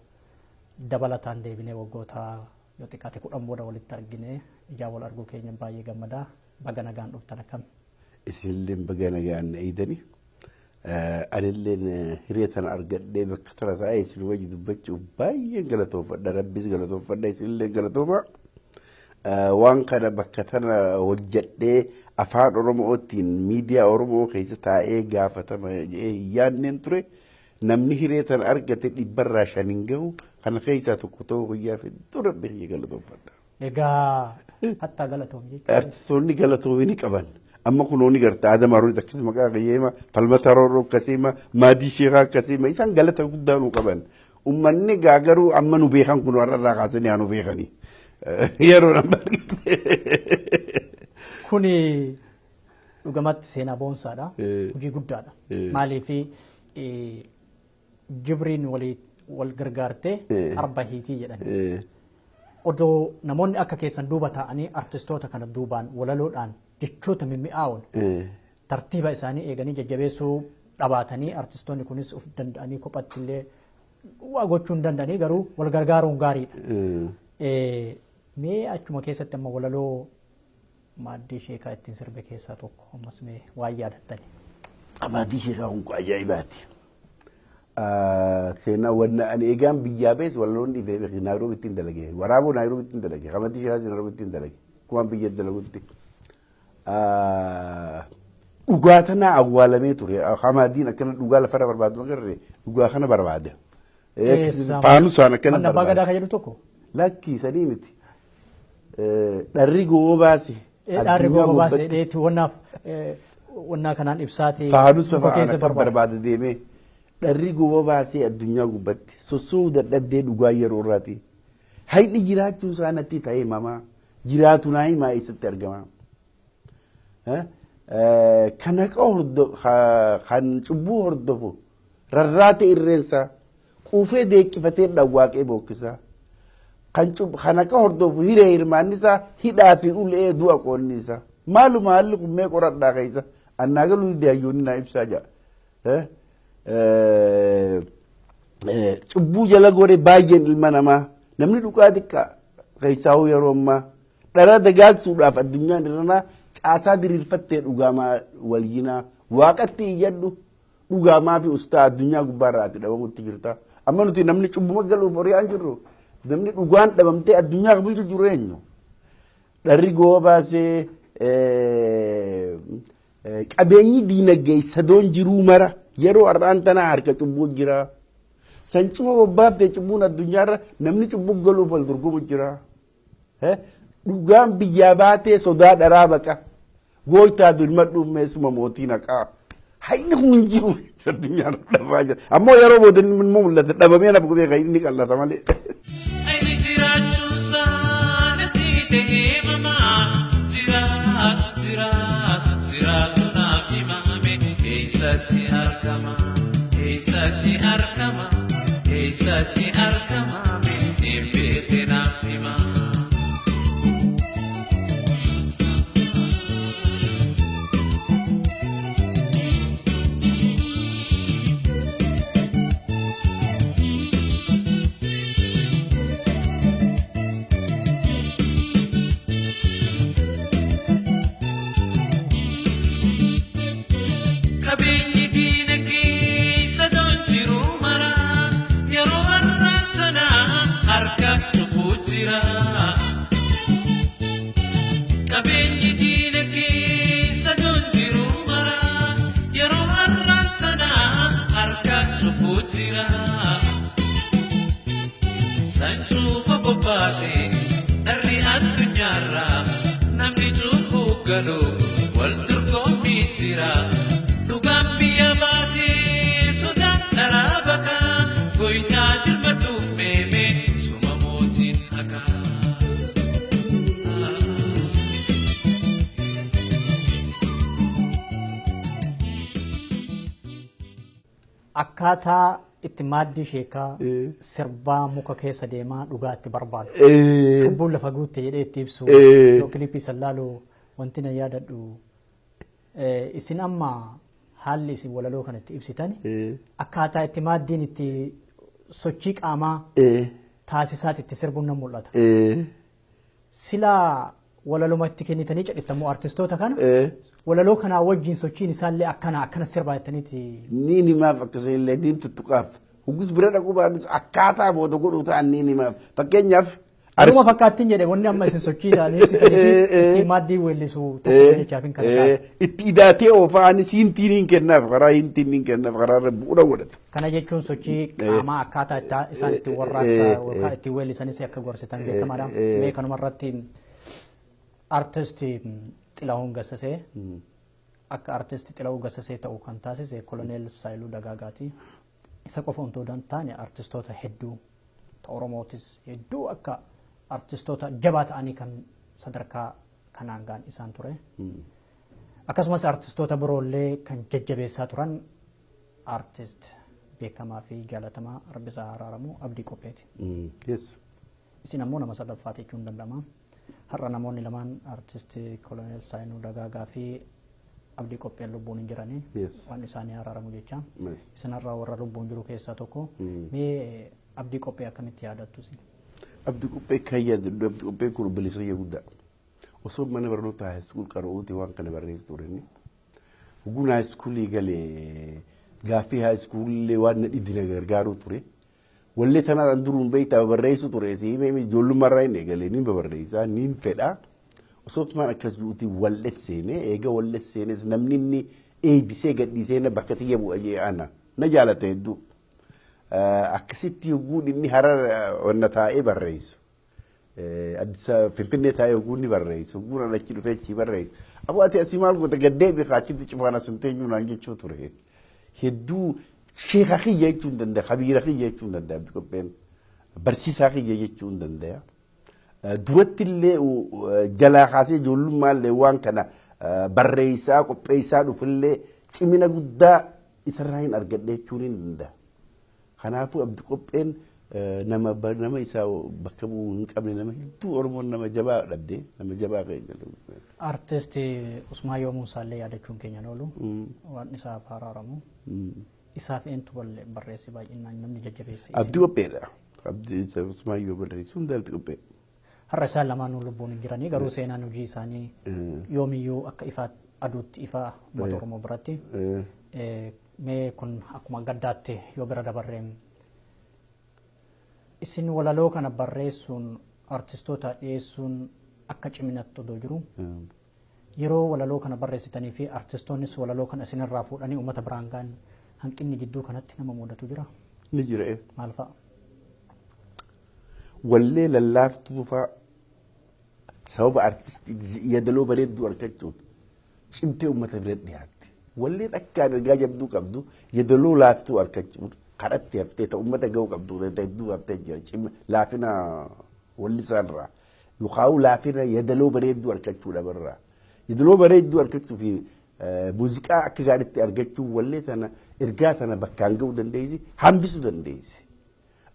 dabalataan deebinee waggoota yoo xiqqaate 10 booda walitti argine ijaa wal arguu keenya baay'ee gammadaa. Baga nagaan dhuftan akkam? Isinillee baga nagaan eegdani. Anilleen hiree sana argadhee bakka sana taa'ee isin wajji dubbachuuf baay'een galatoofadha. Rabbis galatoofadha isinillee galatooma. Waan kana bakka tana hojjedhee afaan Oromootiin miidiyaa Oromoo keessa taa'ee gaafatama jedhee hin yaadneen ture. Namni hiree tana argate 5% hin gahu kana keessaa tokko ta'uu guyyaa fi dura biyya galatoofadha. Egaa hattaa galatoom jechuudha. Artistoonni galatoomii ni qaban. Amma kunuun ni garta Adam Aroon akkasuma maqaa qiyyeema, Falmata Rooroo akkasuma, Maadii Sheekaa akkasuma isaan galata guddaa nu qaban. Uummanni garuu amma nu beekan kun warra irraa kaasanii haa nu beekanii. Yeroo nama argite. Kuni dhugamatti seenaa boonsaadha. Hojii guddaadha. Maaliif jibriin wal gargaartee arba hiitii jedhan. Odoo namoonni akka keessan duuba taa'anii artistoota kana duubaan walaloodhaan jechoota mimmi'aawwan tartiiba isaanii eeganii jajjabeessuu dhabaatanii artistoonni kunis of danda'anii kophatti illee waa gochuu hin danda'anii garuu wal gargaaruun gaariidha. Mee achuma keessatti amma walaloo Maaddii Sheekaa ittiin sirbe keessaa tokko ammas mee waan yaadattani. Maaddii Sheekaa kun ajaa'ibaati. Seenaa wanna ani eegaan biyyaa bees walaloon dhiifee beeku Naayiroobi ittiin dalage waraaboo Naayiroobi ittiin dalage Maaddii Sheekaa Naayiroobi ittiin dalage kumaan biyya dalagutti. Dhugaa tana awwaalamee ture Hamaadiin akkana dhugaa lafarra barbaadu agarre dhugaa kana barbaada. Faanusaan akkana barbaada. Abbaa Gadaa kan jedhu tokko. Lakkii sanii miti. Dharri gowwoo baase. Dharri gowwoo baase dheetu wannaaf wannaa kanaan ibsaati. Faanusa fa'aan akka barbaada deemee. Dharri gowwoo baasee addunyaa gubbatti sossoo dadhabdee dhugaa yeroo irraati. Hayni jiraachuu isaa natti ta'ee mamaa jiraatu naa himaa eessatti argama. Kan haqa kan cubbuu hordofu rarraate irreensaa quufee deeqqifatee dhawwaaqee bookkisaa. Kan haqa hordofu hiree hirmaannisaa hidhaa fi ulee du'a qoonni isaa. Maaluma haalli kun mee qoradhaa keessa annaa galuu hidde hayyoonni naa ibsaa jira. Cubbuu jala gore baay'een ilma namaa namni dhugaa xiqqaa keessaa'uu yeroo ammaa dhara dagaagsuudhaaf addunyaan irranaa caasaa diriirfattee dhugaamaa walyinaa waaqatti iyyadhu dhugaamaa fi ustaa addunyaa gubbaarraa ati dhabamutti jirta. Amma nuti namni cubbuma galuuf hori'aan jirru Namni dhugaan dhabamtee addunyaa bulchu jiru eenyu? Dharri gooba baasee qabeenyi diinagdee sadoon jiruu mara yeroo har'aan tanaa harka cubbuu jira. San cuma bobbaaftee cubbuun addunyaarra namni cubbuu galuuf wal dorgomu jira. Dhugaan biyyaa baatee sodaa dharaa baqa. Gooytaa dirmadhuun meesuma mootii naqaa. Hayni kun hin jiru addunyaarra dhabaa jira. Ammoo yeroo booda inni mul'ata dhabamee naaf gubee kan inni qallata malee. Inni jiraachuun saanatti ta'ee mamaa jiraatu jiraatu jiraatu naaf himame eessatti argama eessatti argama eessatti argama hin beekne naaf hima. Qabeenyi diinagdee sadoon jiru mara yeroo har'aan sana harka cubbuu jira. Qabeenyi diinagdee sadoon jiru mara yeroo har'aan sana harka cubbuu jira. Sancuufa bobbaase dharri addunyaarra namni cubbuu galu wal dorgommii jira. Dhugaan biyya baatee sodaan dharaa baqa goytaa dirmadhuuf meeme suma mootiin haqa. Akkaataa itti maaddii sheekaa sirbaa muka keessa deemaa dhugaa itti barbaadu. Cubbuun lafa guutte jedhee itti ibsu. Yoo kilippii san laalu wanti na yaadadhu. Isin amma haalli isin walaloo kana itti ibsitan akkaataa itti maaddiin itti sochii qaamaa taasisaati itti sirbuun nan mul'ata. Silaa walaluma itti kennitanii cadhiftamoo artistoota kana walaloo kanaa wajjin sochiin isaallee akkana akkana sirbaa jettaniiti. Niin himaaf akkasuma illee niin tuttuqaaf. Huggus bira dhaquu baadhus akkaataa booda godhuu ta'an niin himaaf. Fakkeenyaaf. Anuma fakkaattiin jedhe wanni amma isin sochii isaanii ibsitanii fi ittiin maaddii weellisu tokko jechaaf hin kana. Itti idaatee oofaa anis hintiin hin kennaaf karaa hintiin hin kennaaf karaa irra bu'uura godhata. Kana jechuun sochii qaamaa akkaataa itti isaan ittiin warraaqsa yookaan ittiin weellisanis akka gorsitan beekamaadha. Mee kanuma irratti artisti Xilahuun Gassasee akka artisti Xilahuun Gassasee ta'u kan taasise Koloneel Saayiluu Dagaagaati. Isa qofa otoo hin taane artistoota hedduu Oromootis hedduu akka artistoota jabaa ta'anii kan sadarkaa kanaan ga'an isaan ture. Akkasumas artistoota biroollee kan jajjabeessaa turan artist beekamaa fi jaalatamaa Rabbisaa Araaramuu Abdii Qopheeti. Isin ammoo nama sadaffaa jechuun danda'ama. Har'a namoonni lamaan artist Koloneel Saayinuu Dagaagaa fi Abdii Qopheen lubbuun hin jiranii waan isaanii araaramu jecha. Isin har'a warra lubbuun jiru keessaa tokko. Mee Abdii Qophee akkamitti yaadattu isin? Abdii Qophee kan yaadadhu Abdii Qopheen kun obboleessa kiyya guddaa. Osoo mana barnootaa high school qara'uuti waan kana barreessu ture inni. Huguun high schoolii galee gaaffii high schoolillee waan na dhidina gargaaruu ture. Wallee tanaan duruun beektaa barreessu ture si himee ijoollummaarraa hin eegalee niin babarreessaa niin fedhaa. Osoo tumaan akkas jiruuti wallet seenee eega wallet seenes namni inni eebbisee gadhiisee na bakka tiyya bu'a jee ana na jaalata hedduu. Akkasitti yogguu inni harar wanna taa'ee barreessu. Addis Finfinnee taa'ee yogguu inni barreessu yogguu ani achi dhufee achi barreessu. Aboo ati asii maal goota gaddee beekaa achitti cufaan as hin teenyuu naan jechuu ture. Hedduu sheeka kiyya jechuu hin danda'a kabiira kiyya jechuu hin danda'a Abdii Qopheen barsiisaa kiyya jechuu hin danda'a. Duratti illee jalaa kaasee ijoollummaa illee waan kana barreessaa qopheessaa dhufillee cimina guddaa isarraa hin argadhe jechuun hin danda'a. Kanaafuu Abdii Qopheen nama isaa bakka bu'uu hin qabne nama hedduu Oromoon nama jabaa dhabde nama jabaa keenya. Artist Usmaayyoo Muusaallee yaadachuun keenya oolu waan isaaf araaramu. Isaaf eentu barreesse baay'inaan namni jajjabeesse. Abdii Qopheedha. Abdii Usmaayyoo barreessu hunda Abdii Qophee. Har'a isaan lamaanuu lubbuun hin jiranii garuu seenaan hojii isaanii yoomiyyuu akka ifaa aduutti ifaa uummata Oromoo biratti. Mee kun akkuma gaddaatti yoo bira dabarreen Isin walaloo kana barreessuun artistoota dhiyeessuun akka ciminatti odoo jiru yeroo walaloo kana barreessitanii fi artistoonnis walaloo kana isinirraa fuudhanii uummata biraan ga'an hanqinni gidduu kanatti nama mudatu jira. Ni jira. Maal fa'a? Wallee lallaaftuu fa'a sababa artistii yaadaloo bareedduu argachuun cimtee uummata bira dhiyaatti. Walleen akkaan ergaa jabduu qabdu yaadaloo laaftuu argachuun kadhatti haftee ta'u uummata ga'uu qabdu hedduu haftee jira. Laafina wallisaarraa yookaan laafina yaadaloo bareedduu argachuu dhabarraa. Yaadaloo bareedduu argachuu fi muuziqaa akka gaariitti argachuu wallee tana ergaa tana bakkaan ga'uu dandeessi hambisuu dandeessi.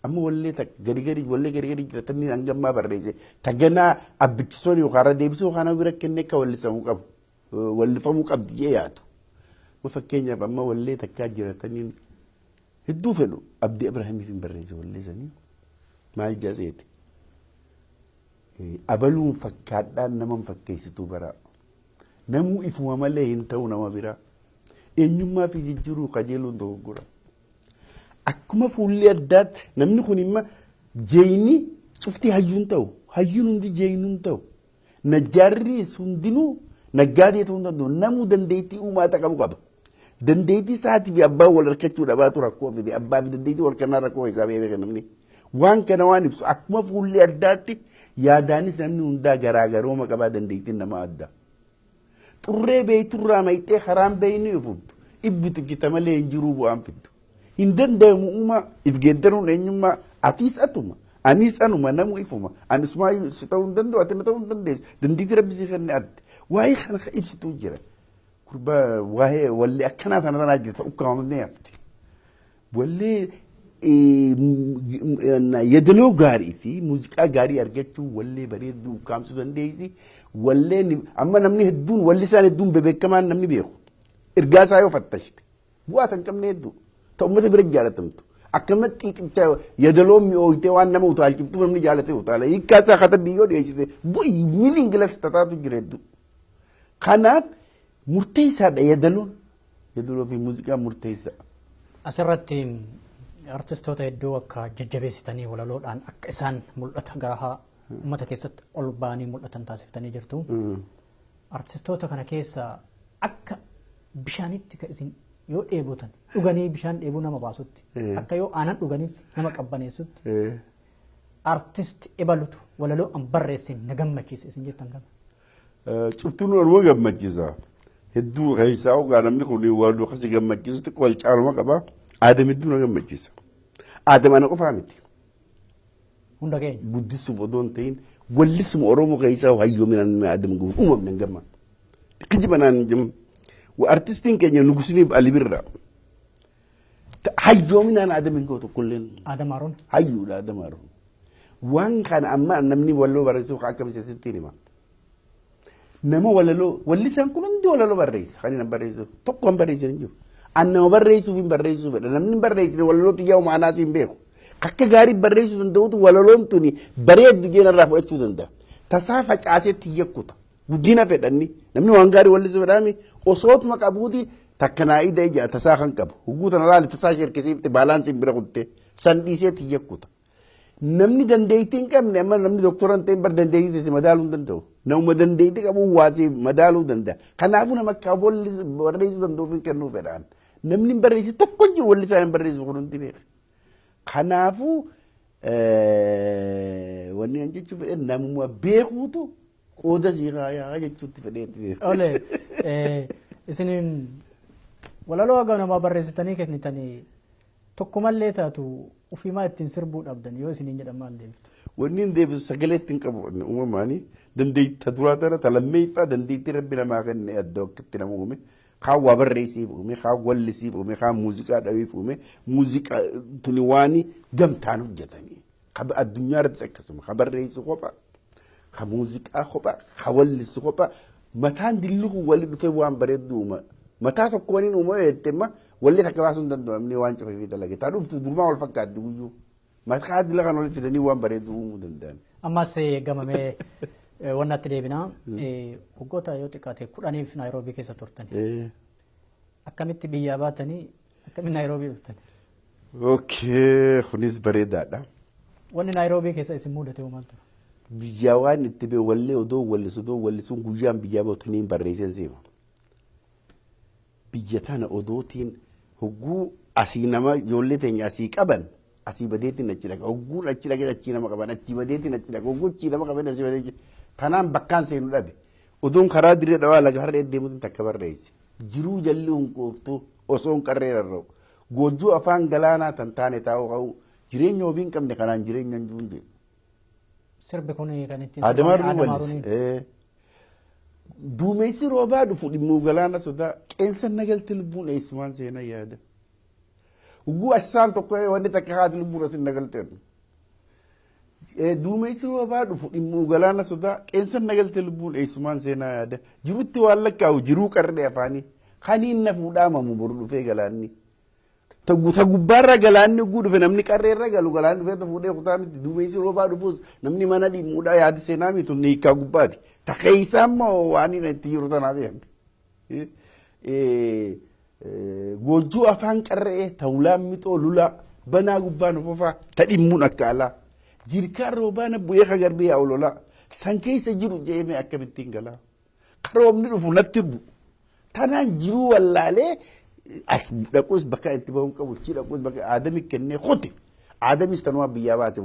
Amma wallee gadi gadi wallee gadi gadi jira tanni hangammaa barreesse taganaa abbichisoon yookaan irra deebisuu yookaan bira kennee akka wallisamuu qabu wallifamuu qabdi jee yaadu. Fakkeenyaaf amma wallee takkaa jira taniin hedduu fedhu Abdii Ibraahimiif hin barreesse wallee sanii maal jaseeti. Abaluun fakkaadhaan nama hin fakkeessituu bara. Namuu ifuma malee hin ta'u nama bira. Eenyummaa fi jijjiiruu qajeeluun dogoggora. Akkuma fuulli addaatti namni kun imma jeeyni cuftii hayyuun ta'u hayyuun hundi jeeynuun ta'u najjaarri hundinuu naggaadee ta'uu hin danda'u namuu dandeettii uumaa qabu qaba. Dandeettii isaatii fi abbaan wal harkachuu dhabaatu rakkoo fide abbaa fi dandeettii wal kennaa rakkoo isaa beekee namni. Waan kana waan ibsu akkuma fuulli addaatti yaadaanis namni hundaa garaagarooma qabaa dandeettiin nama adda. Xurree beekturraa mayxee karaan beeyni ifubdu ibbitu gita malee hin jiruu bu'aan fiddu. Hin danda'amu uumaa if geeddaruun eenyummaa atiis atuma anis anuma namu ifuma anis maa si ta'uu hin danda'u ati na ta'uu hin dandeessu dandeettii rabbi si kenne adda. Waa'ee kana ka ibsituu jira. Gurbaa waa'ee wallee akkanaa tana tanaa jira ta'uu kaawwamnee hafte. Wallee yaadaloo gaarii fi muuziqaa gaarii argachuu wallee bareedduu ukkaamsuu dandeessi. Walleen amma namni hedduun wallisaan hedduun bebeekamaan namni beeku. Ergaa isaa yoo fattashte bu'aa kan qabne hedduu ta'u uummata bira jaalatamtu. Akkamatti xixiqqaa yaadaloo mi'ooyitee waan nama utaalchiftuuf namni jaalatee utaala. Hiikkaa isaa katabbii yoo dhiyeessite bu'i miliin gilas tataatu jira hedduu. Kanaaf murteessaadha yaadaloon. Yaadaloo fi muuziqaan murteessaa. Asirratti artistoota hedduu akka jajjabeessitanii walaloodhaan akka isaan mul'ata gara uummata keessatti ol ba'anii mul'atan taasiftanii jirtu. Artistoota kana keessa akka bishaanitti kan isin yoo dheebotan dhuganii bishaan dheebuu nama baasutti akka yoo aanan dhuganitti nama qabbaneessutti artisti ebalutu walaloo an barreessin na gammachiisa isin jettan kana. Cuftuun waluma gammachiisa. Hedduu keessaa ogaa namni kun waan akkasii gammachiisu xiqqoo wal caaluma qaba. Aadam hedduu na gammachiisa. Aadam ana qofaa miti. Hunda keenya. Guddisuuf odoo hin ta'in wallisuma Oromoo keessaa hayyoominaan Aadam guutuu uumamne hin gamma. Kijiba naan hin Artistiin keenya Nugusniif Ali Birraa. Hayyoominaan Aadam hin gootu tokkolleen. Aadam Haroon. Hayyuudha Aadam Haroon. Waan kana amma namni walloo barreessuuf akka miseensittiin hima. Nama walaloo wallisaan kun hundi walaloo barreessa. Kan inni barreessu tokko hin barreessu hin jiru. An nama barreessuuf hin barreessuu fedha. Namni hin barreessine walaloo xiyyaa maanaas hin beeku. Akka gaarii barreessuu danda'utu walaloon tuni bareeddu jeenarraa fudhachuu danda'a. Tasaa facaasee xiyya kuta. Guddina fedhanni namni waan gaarii wallisuu fedhaami osootuma qabuuti takka naa'ida ija tasaa kan qabu. Hugguu tana laali tasaa shirkisiifte baalaansiin bira kutte san dhiisee xiyya kuta. Namni dandeettii hin qabne amma namni doktora hin ta'in bar dandeettii si madaaluu hin danda'u. Namuma dandeettii qabu waasii madaaluu danda'a. Kanaafuu nama akka barreessuu danda'uuf hin kennuu fedhaan. Namni hin barreessi tokko hin jiru wallisaan hin barreessu kun hundi beeka. Kanaafuu wanni an jechuu fedhe namuma beekuutu qooda sii kaayaa jechuutti fedheetti beeku. Ole isiniin walaloo haga namaa barreessitanii kennitanii tokkumallee taatu ofiimaa ittiin sirbuu dhabdan yoo isiniin jedhan maal deebiftu? Wanni hin deebisu sagalee ittiin qabu uumamaanii dandeettii ta duraa tana ta lammeeffaa dandeettii rabbi namaa kenne adda akkatti nama uume kaan waa barreessiif uume kaan wallisiif uume kaan muuziqaa dhawiif uume muuziqaa tuni waan gamtaan hojjetanii addunyaa irratti akkasuma ka barreessu kopha ka muuziqaa kopha ka wallisu kopha mataan dilli kun walii dhufee waan bareeddu uuma mataa tokko waliin uuma jette imma walli takka baasuu hin danda'u namni waan cufee fi dalage taa dhuftu durumaa wal fakkaatti guyyuu mataa dila kan walitti fidanii waan bareeddu uumuu danda'an. Ammas gamamee wannatti deebinaa waggoota yoo xiqqaate 10f Naayiroobii keessa turtan. Akkamitti biyyaa baatanii akkamitti Naayiroobii dhuftan? Okay, kunis bareedaadha. Wanni Naayiroobii keessa isin mudate hoo maal ture? Biyyaa waan itti bee wallee odoo wallisu odoo wallisuun guyyaan biyyaa baatanii barreessan seema. Biyya tana odootiin hogguu asii nama ijoollee teenya asii qaban asii badeetiin achi dhaqa hogguun achi dhaqee achii nama qaban achii badeetiin achi dhaqa hogguu achii nama qaban asii badeetiin tanaan bakkaan seenu dhabe odoon karaa dirree dhawaa laga harree deemuutiin takka barreesse jiruu jalli hunqooftuu osoo hin qarree rarra'u goojjuu afaan galaanaa tan taane taa'u ka'u jireenya wabii hin qabne kanaan jireenya hin jiru jedhu. Sirbi kun kan ittiin Adamaa Ruubalis. Duumessi roobaa dhufu dhimmuu galaana sodaa qeensa nagalte lubbuun eessumaan seenaa yaada. Uguu asaan tokko wanni takka haati lubbuun asin nagalte. Duumessi roobaa dhufu dhimmuu galaana sodaa qeensa nagalte lubbuun eessumaan seenaa yaada. Jirutti waan lakkaa'u jiruu qarree afaanii kaniin na fuudhaamamu boru dhufee galaanni. Ta gubbaarra galaanni ugguu dhufe namni qarreerra galu galaanni dhufee fuudhee kutaa miti duumessi roobaa dhufuus namni mana dhimmuudhaa yaadi seenaa miti ni hiikkaa gubbaati. Ta keessaa immoo waan inni itti jiru tanaaf yaadde. Goojjuu afaan qarree tawulaan mixoo lulaa banaa gubbaan ofofaa ta dhimmuun akka alaa. Jirkaan roobaa na bu'ee ka garbee yaa'u lolaa san keessa jiru jeemee akkamittiin galaa. Karoomni dhufu natti bu'u. Tanaan jiruu wallaalee as dhaquus bakka itti bahuun qabu chi dhaquus bakka aadami kennee qote aadamis tanumaa biyyaa baase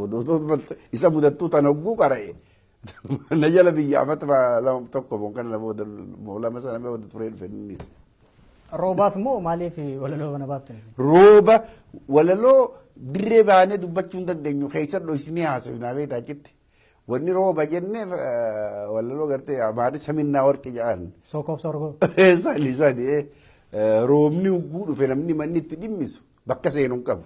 isa mudattuu tan hogguu qara'e na jala biyya amata lama tokko boonkan lama lama sana booda turee dhufe innis. Roobaaf immoo maaliif walaloo kana baaftan? Rooba walaloo dirree baanee dubbachuu hin dandeenyu keessa dho'isinee haasofnaa beektaa achitti. Wanni rooba jennee walaloo gartee amaarri saminnaa warqi jedhan. Sookoof sorgoo. Isaani isaani roobni hogguu dhufe namni manni itti dhimmisu bakka seenu hin qabu.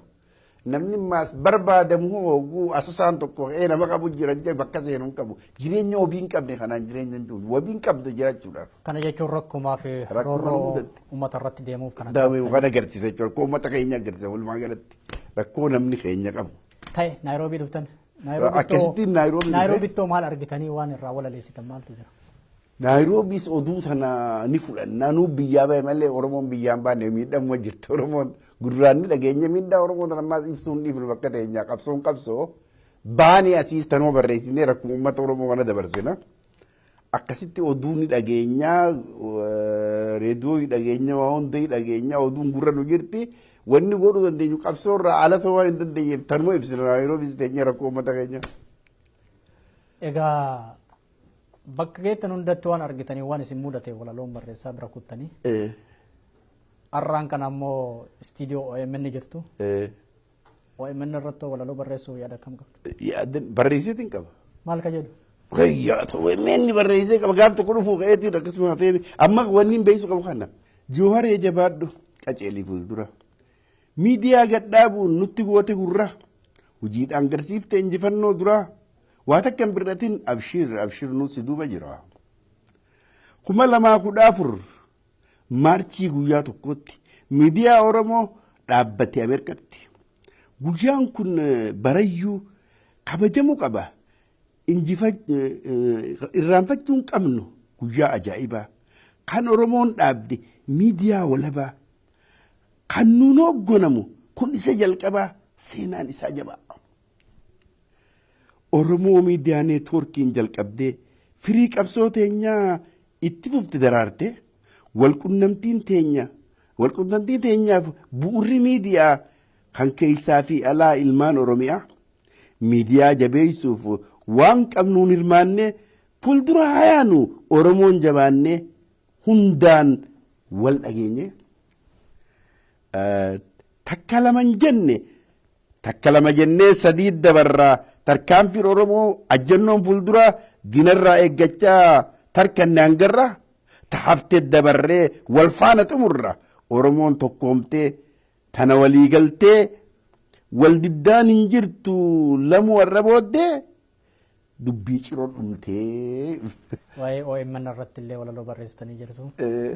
Namni maas barbaadamu hogguu asasaan tokko ee nama qabu jira jee bakka seenu hin qabu. Jireenya wabii hin qabne kanaan jireenya hin jiru. Wabii hin qabdu jiraachuudhaaf. Kana jechuun rakkumaa fi Rakkuma roorroo mudate. uummata irratti deemuuf kana. Daa'ima kan agarsiisa jechuudha. Rakkoo uummata keenya agarsiisa walumaa galatti. Rakkoo namni keenya qabu. Ta'e Naayiroobii dhuftan. Akkasittiin Naayiroobii dhufe. Naayiroobittoo maal argitanii waan irraa walaleessitan maaltu jira? Naayiroobiis oduu sana ni fudhanna. Nuu biyyaa bahe malee Oromoon biyyaan baane miidhamuma jirti. Oromoon gurraan ni dhageenya miidhaa Oromoo sana ammaas ibsuun dhiifnu bakka teenyaa qabsoon qabsoo baanii asiis tanuma barreessinee rakkuma uummata Oromoo kana dabarsina. Akkasitti oduu ni dhageenyaa, reediyoo ni dhageenya, waa hunda ni dhageenya, oduun gurra nu jirti. Wanni godhuu dandeenyu qabsoo irraa ala ta'uu waan hin dandeenyeef tanuma ibsina Naayiroobiis teenyee rakkoo uummata keenya. Egaa bakka geettan hundatti waan argitanii waan isin mudate walaloon barreessaa bira kuttanii. Har'aan kana ammoo istiidiyoo OMN jirtu. OMN irratti walaloo barreessuu yaada akkam qabdu? Yaada barreessitiin qaba. Maal ka jedhu? Gayyaa ta'u inni barreessee qaba gaaf tokko dhufuu ka'eetiin akkasuma hafee amma wanni hin beeksisu qabu kana. Jooharee jabaadhu qaceelii fuuldura. Miidiyaa gadhaabuun nutti goote gurra. Hojiidhaan garsiifte injifannoo duraa. Waa takka hin bir'atin abshir abshir nu si duuba jira. 2014 Maarchii guyyaa tokkotti miidiyaa Oromoo dhaabbate Ameerikatti. Guyyaan kun barayyuu kabajamuu qaba. Irraanfachuu hin qabnu guyyaa ajaa'ibaa. Kan Oromoon dhaabde miidiyaa walabaa. Kan nuun hooggonamu kun isa jalqabaa seenaan isaa jabaa. Oromoo miidiyaa neetwoorkiin jalqabdee firii qabsoo teenyaa itti fufte daraarte walqunnamtiin teenya walqunnamtii teenyaaf bu'urri miidiyaa kan keessaa fi alaa ilmaan Oromiyaa miidiyaa jabeessuuf waan qabnuun hirmaannee fuuldura hayaanu Oromoon jabaannee hundaan wal dhageenye. Takka lama hin jenne takka lama jennee sadii dabarraa tarkaanfiin Oromoo ajjannoon fuulduraa dinarraa eeggachaa tarkanne hangarraa tahaftee dabarree wal faana xumurra Oromoon tokkoomtee tana walii galtee wal diddaan hin jirtu lamu warra booddee dubbii ciroo dhumtee. Waa'ee OMN irratti illee walaloo barreessitanii jirtu.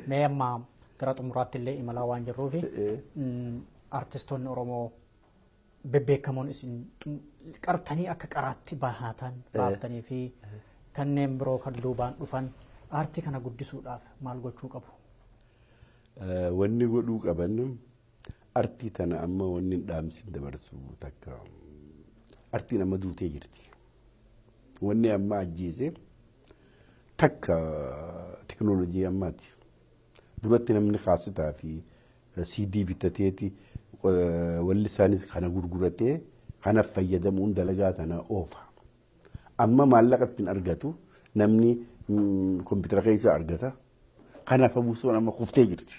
Mee amma gara xumuraatti illee imalaa waan jirruufi artistoonni Oromoo bebbeekamoon isin qartanii akka qaraatti bahaatan baaftanii fi kanneen biroo kan duubaan dhufan aartii kana guddisuudhaaf maal gochuu qabu? Wanni godhuu qaban artii tana amma wanni dhaamsin dabarsu takka Artiin amma duutee jirti. Wanni amma ajjeese takka teknoolojii ammaati. Duratti namni kaasitaa fi CD bitateeti walli isaanis kana gurguratee kana fayyadamuun dalagaa tana oofa. Amma maallaqa ittiin argatu namni kompiitara keessa argata. Kanaaf buusuun amma kuftee jirti.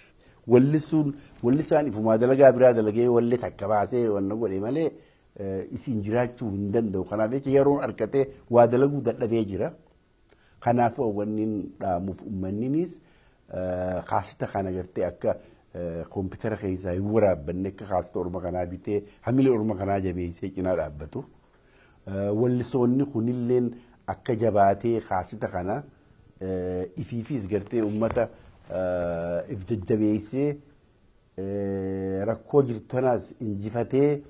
Wallisuun wallisaan ifumaa dalagaa biraa dalagee walli takka baasee wanna godhe malee isiin jiraachuu hin danda'u. Kanaaf jecha yeroon argatee waa dalaguu dadhabee jira. Kanaafuu wanni dhaamuuf uummanninis kaasita kana gartee akka kompiitara keessaa hin waraabbanne akka kaasita orma kanaa bitee hamilee orma kanaa jabeessee cinaa dhaabbatu. Wallisoonni kunilleen akka jabaatee kaasita kana ifiifis gartee uummata if jajjabeessee rakkoo jirtu tanaas injifatee